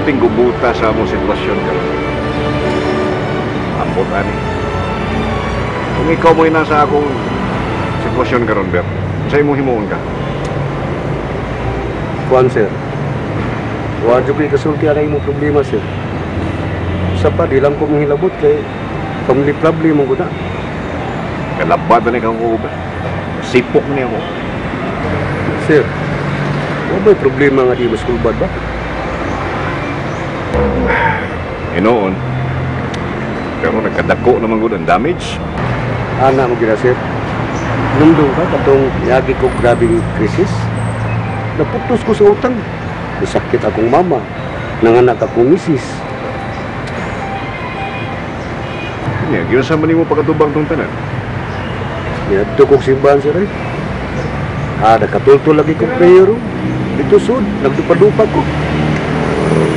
Perting gubuta sa among sitwasyon karon. Ambot ani. Kung ikaw mo'y nasa akong sitwasyon karon, Ber, sa imong himuon ka? Kuan, sir. Wa jud ko'y kasulti ana imong problema, sir. Sa pa, di lang ko mahilabot kay family problem mo ko na. Kalabat na ni kang ko, Ber. Sipok niya mo. Sir, wa ba'y problema nga di masulbad ba? Hinoon. Pero nagkadako naman gud ang damage. Ana mo gira, sir. Nundong ka katong yagi ko grabing krisis. Naputos ko sa utang. Nasakit akong mama. Nanganak akong misis. Nya, giunsa man nimo pagkatubang tong tanan? Niadto kog simbahan, sir. Eh. Ah, nakatultol lagi kong prayer room. Dito sud, nagdupa-dupa ko.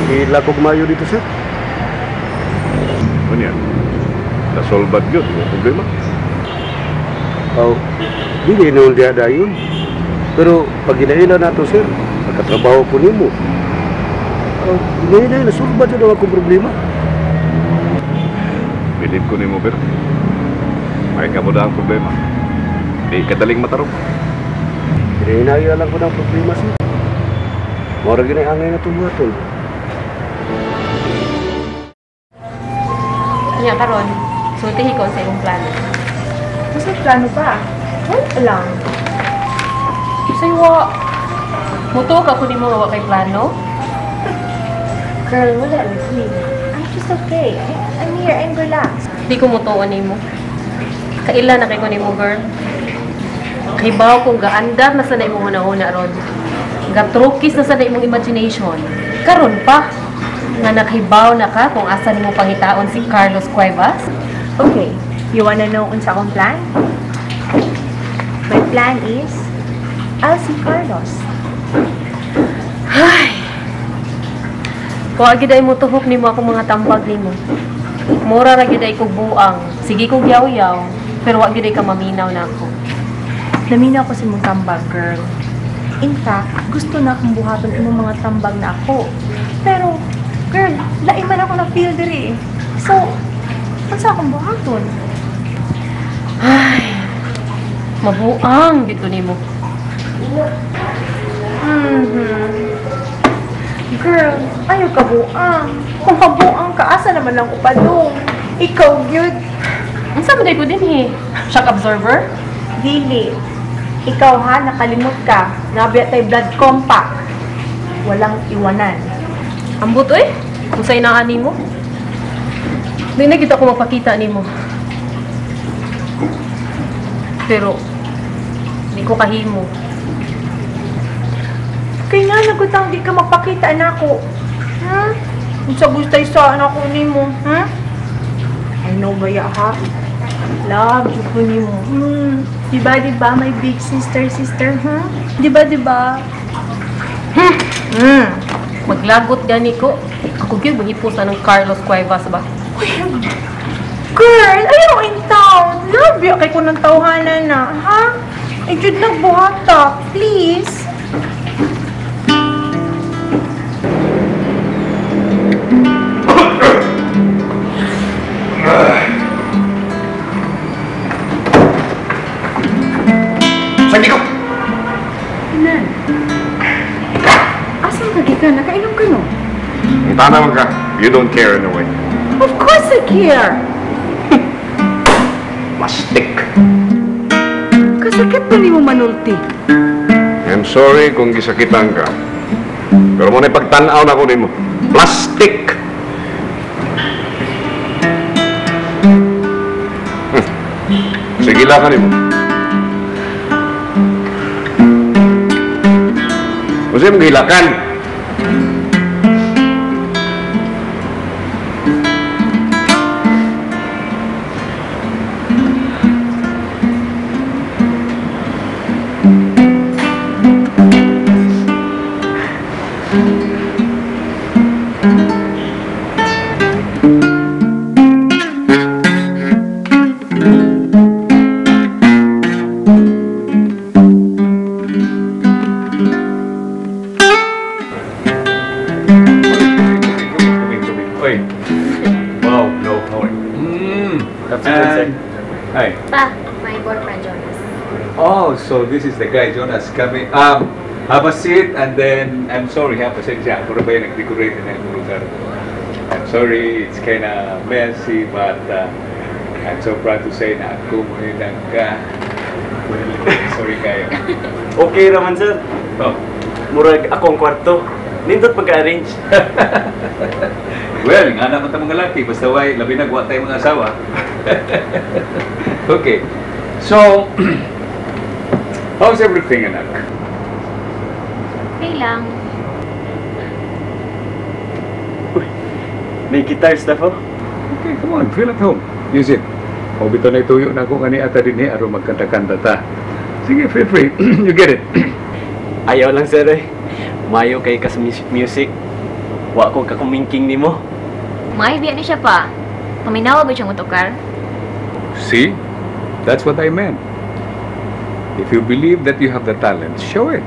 Hila kog mayo dito, sir. Unya, nasolbad yun, yung problema. Oh, dili noon diha dayon. Pero pag ginaila nato, sir, nagkatrabaho ko nimo. Oh, ginaila, nasulbad yun ang akong problema. Bilib ko nimo, Ber. May kamuda ang problema. Di kadaling matarong. Ginaila lang ko ng problema, sir. Mora ginaangay na tumuhatol. Nya karon, sultihi ko sa imong plano. Kasi plano pa. Wala lang. Saywa, mutuo ka ko nimo nga wa kay plano? Girl, wala lagi. I'm just okay. I'm here. I'm relaxed. Di ko mutuo nimo. Kaila na kay ko nimo, girl. Kahibaw kong gaandar na sa na imong hunahuna ron. Gatrukis na sa na imong imagination. Karon pa nga nakahibaw na ka kung asa nimo pangitaon si Carlos Cuevas. Okay. You wanna know unsa akong plan? My plan is, I'll see Carlos. Ay! Wa gid ay motuhok nimo akong mga tambag nimo. Mura ra gid ay kog buang. Sige kog yaw-yaw, pero wa gid ay ka maminaw nako. Naminaw ko sa imong tambag, girl. In fact, gusto na akong buhaton imong mga tambag na ako. Pero, girl, lain man ako na feel diri. So, unsa akong buhaton? Ay, mabuang dito nimo. Girl, ayaw ka buang. Kung kabuang ka, asa naman lang ko padung. Ikaw, gyud. Unsa man day ko dinhi? Shock absorber? Dili. Ikaw ha, nakalimot ka. Nabiya tay blood compact. Walang iwanan. Ambot oy. Kung sa'yo na ani mo. Di na kita ko mapakita nimo. Pero, di ko kahimo. Kaya nga, nagutang di ka magpakita nako. Hmm? Unsa gustay sa anak ko nimo, hmm? I know ba ya, ha? Love, jud ko nimo. Hmm. Diba, diba, my big sister, sister, hmm? Diba, diba? Hmm. Hmm. Maglagot gani ko. Ako gyud mahipos na ng Carlos Cuevas ba? Uy, girl, ayaw in town. Love ya kay ko ng tawhanan na, ha? Ay, jud nagbuhata, please. Saan ko? Inan, asan ka gikan? Nakainom ka no? Ang tanaman ka. You don't care anyway. Of course I care! Plastic. Kasakit pa nimo manulti. I'm sorry kung gisakitan ka. Pero mo na pagtanaw na ko nimo. Plastic! Sige lang ka nimo. Kasi mong gilakan. Afternoon, sir. Hi. Pa, my boyfriend Jonas. Oh, so this is the guy, Jonas, coming. Have a seat and then, I'm sorry ha, pasensya. Ako ba yung nag-decorate na yung lugar? I'm sorry, it's kinda messy, but I'm so proud to say na ako mo yung nagka. Well, sorry kayo. Okay raman, sir. Oh. Murag ako ang kwarto. Nindot pagka-arrange. Well, nga naman ta mga laki, basta way, labi na guwa tayo mga asawa. Okay. So, how's everything, anak? Okay lang. Uy, may guitar stuff, oh. Okay, come on, feel at home. Use it. O bitaw na ituyo na ako kani ata din eh, aron magkanta-kanta ta. Sige, feel free. You get it. Ayaw lang, sir, eh. Mayo kay ka sa music. Wa ko kakumingking nimo. May biya ni siya pa. Paminawa ba siyang motukar? See? That's what I meant. If you believe that you have the talent, show it.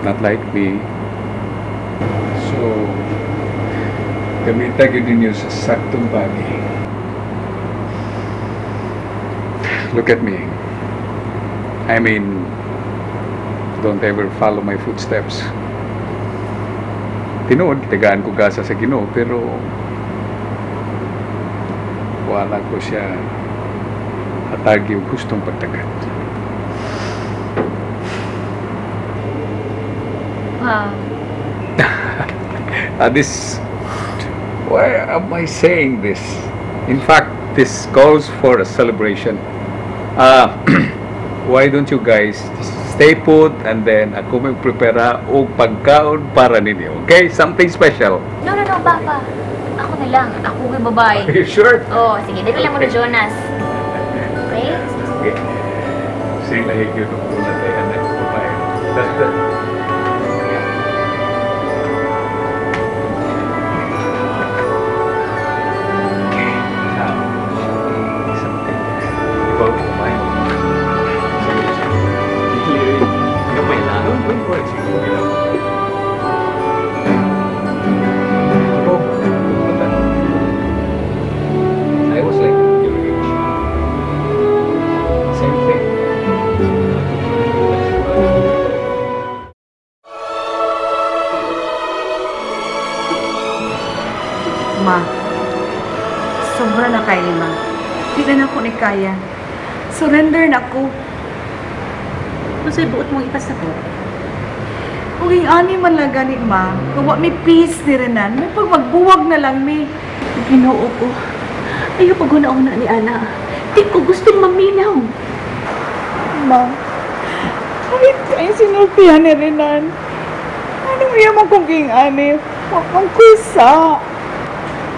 Not like me. So, gamita gyud ninyo sa saktong bagay. Look at me. I mean, don't ever follow my footsteps. Tinuod, tagaan ko gasa sa Ginoo, pero wala ko siya hatagi og gustong pagtagat. Wow. This, why am I saying this? In fact, this calls for a celebration. Why don't you guys stay put and then ako may prepare og pagkaon para ninyo, okay? Something special. No, no, no, Papa. Ako na lang. Ako yung babae. Are you sure? Oo, oh, sige. Dali lang mo na Jonas. Okay? Okay. Sige, lahi yun. Una tayo, anak babae. Basta. Okay. Now, something. Ikaw, kumain. Sige, sige. Gamay lang. Don't worry. Sige, okay lang. Oh, bata. I was like your age. Same thing. Ma, sobra na kayo, ma. Di na nako ni kaya. Surrender na ko. Unsay buot mong ipasabot? Kung ani man lang gani, ma, kung wa may peace ni Renan, may pag magbuwag na lang mi. Ginoo ko. Ayaw pag-una-una ni Ana. Di ko gustong maminaw. Ma, kahit ay sinulpihan ni Renan, anong iya man kong king ani? Wa man kusa.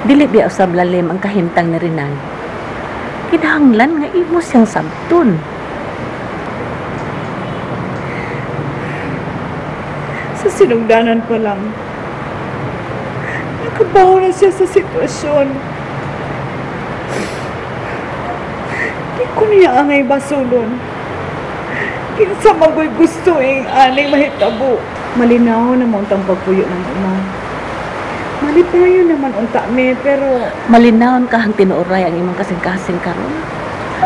Dili biya usab lalim ang kahimtang ni Renan. Kinahanglan nga imo siyang sabton. Sa sinugdanan pa lang, nakabaho na siya sa sitwasyon. Di ko niya angay basulon. Kinsa magoy gusto ing aning mahitabo. Malinaw na mo ang pagpuyo ng uma. Malipayo naman unta mi, pero Malinawon ka hang tinuoray ang imong kasing-kasing karon.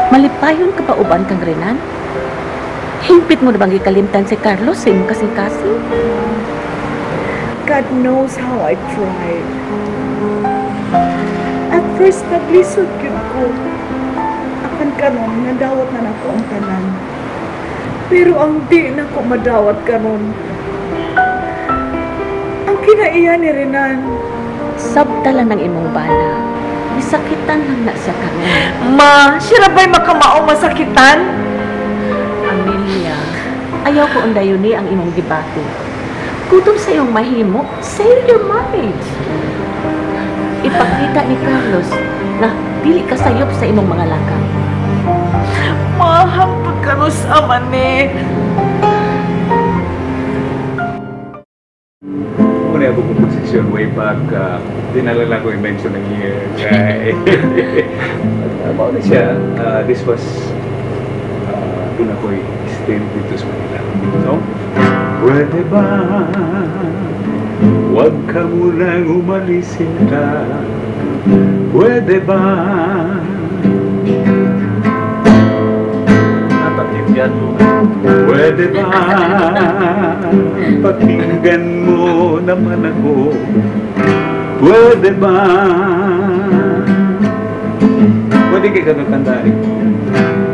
Malipayon ka pa uban kang Renan? Hingpit mo na bang gikalimtan si Carlos sa imong kasing-kasing? God knows how I tried. At first, naglisod gyud ko. Apan karon, nadawat na nako ang tanan. Pero ang di na ko madawat karon, ang kinaiya ni Renan. Sabta lang ng imong bana. Bisakitan lang na siya karon. Ma, siya ra ba'y makamao masakitan? Amelia, ayaw ko undayon ni ang imong debate. Kutob sa iyong mahimo, save your marriage. Ipakita ni Carlos na dili ka sayop sa imong mga lakang. Mahang pagkaros aman ni. Muna ako composition way back, di na lang ako i-mention ang year. Kay, about na siya, this was, doon ako'y still dito sa Manila. So, pwede ba Huwag ka munang umalis, Sinta. Pwede ba? Napakinggan mo. Pwede ba? Pakinggan mo naman ako. Pwede ba? Pwede kayo kanta.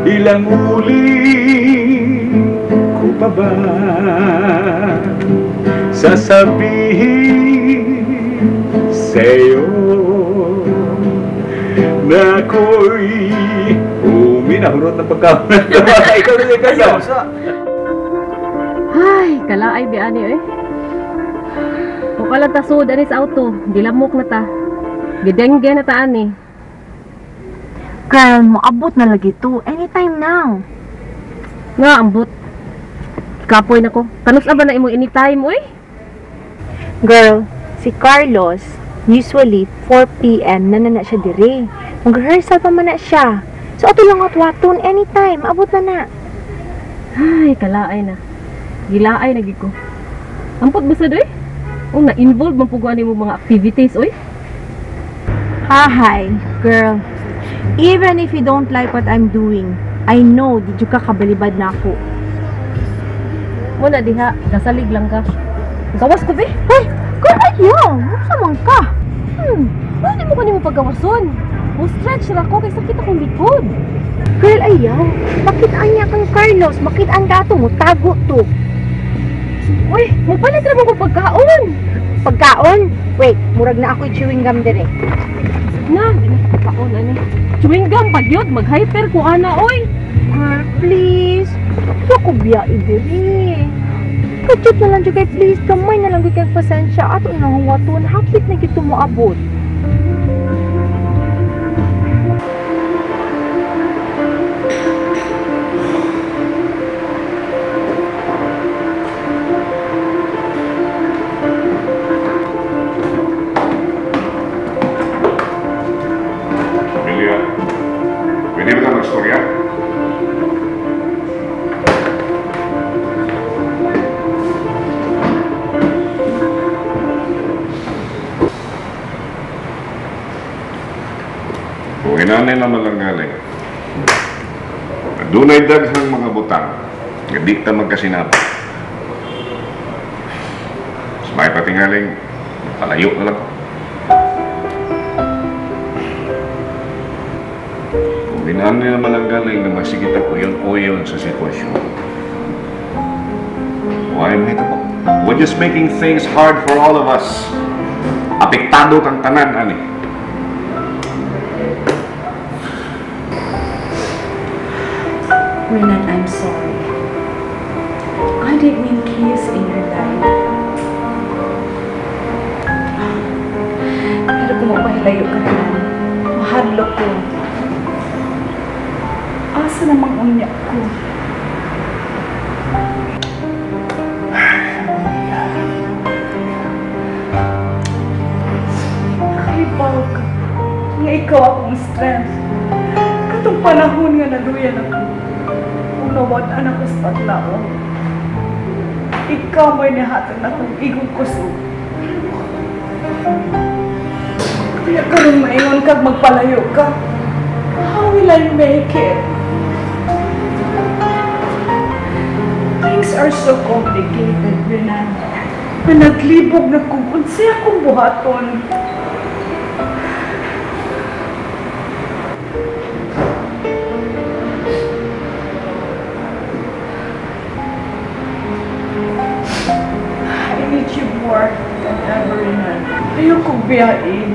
Ilang uli ko pa ba sasabihin sa'yo na ako'y uminahurot na pagkaon. Ikaw na ikaw. Ay, kalaay bi ani eh. Ukalang tasod ani sa auto, gilamok na ta. Gidengge na ta ani. Girl, moabot na lagi to. Anytime now. Nga ambot. Kapoy na ko. Kanus ba na imo anytime oy? Girl, si Carlos, usually 4 p.m. na na siya dire. Mag-rehearsal pa man na siya. So ato lang atwaton anytime, abot na na. Ay, kalaay na. Gilaay na gid ko. Ampot ba sad oy? Oh, na-involve man pud ani mo mga activities oy. Hi, girl. Even if you don't like what I'm doing, I know di jud ka kabalibad na ako. Muna diha, gasalig lang ka. Gawas ko be. Ay, girl, ayaw. Unsa man ka? Pwede mo kanimo paggawason. Mo stretch ra ko kay sakit akong likod. Girl, ayaw. Makitaan niya kang Carlos. Makitaan ka ato. Mutago to. Uy, mupalit ra mo ko pagkaon. Pagkaon? Wait, murag na ako'y chewing gum dire. Na, di na pagkaon ani. Chewing gum pagyud, mag-hyper ko ana oy. Girl, please. Wa ko biyae diri. Kachut na lang jud kay please, gamay na lang jud kay pasensya. Ato na huwaton, hapit na gyud moabot. Amelia, pwede ba ka magstorya? Kung inanay naman lang galing, dunay daghang mga butang nga di ta magkasinabot. Mas may patingaling, palayo na lang ko. Kung inanay naman lang galing na masigit ako yun-uyon sa sitwasyon. Why may po? We're just making things hard for all of us. Apektado kang tanan, ani. Renan, I'm sorry. I didn't mean chaos in your life. Pero kung mapahilayo ka na, mahadlok ko. Asa namang unya ko? Nakahibaw ka nga ikaw akong strength. Katong panahon nga naluyan ako. Nawat-an ako sa paglaom. Ikaw may nihatag na akong igong kusog. Kaya karong maingon kag magpalayo ka. How will I make it? Things are so complicated, Renan. Na naglibog na kung unsay akong buhaton. Ayokong biyain.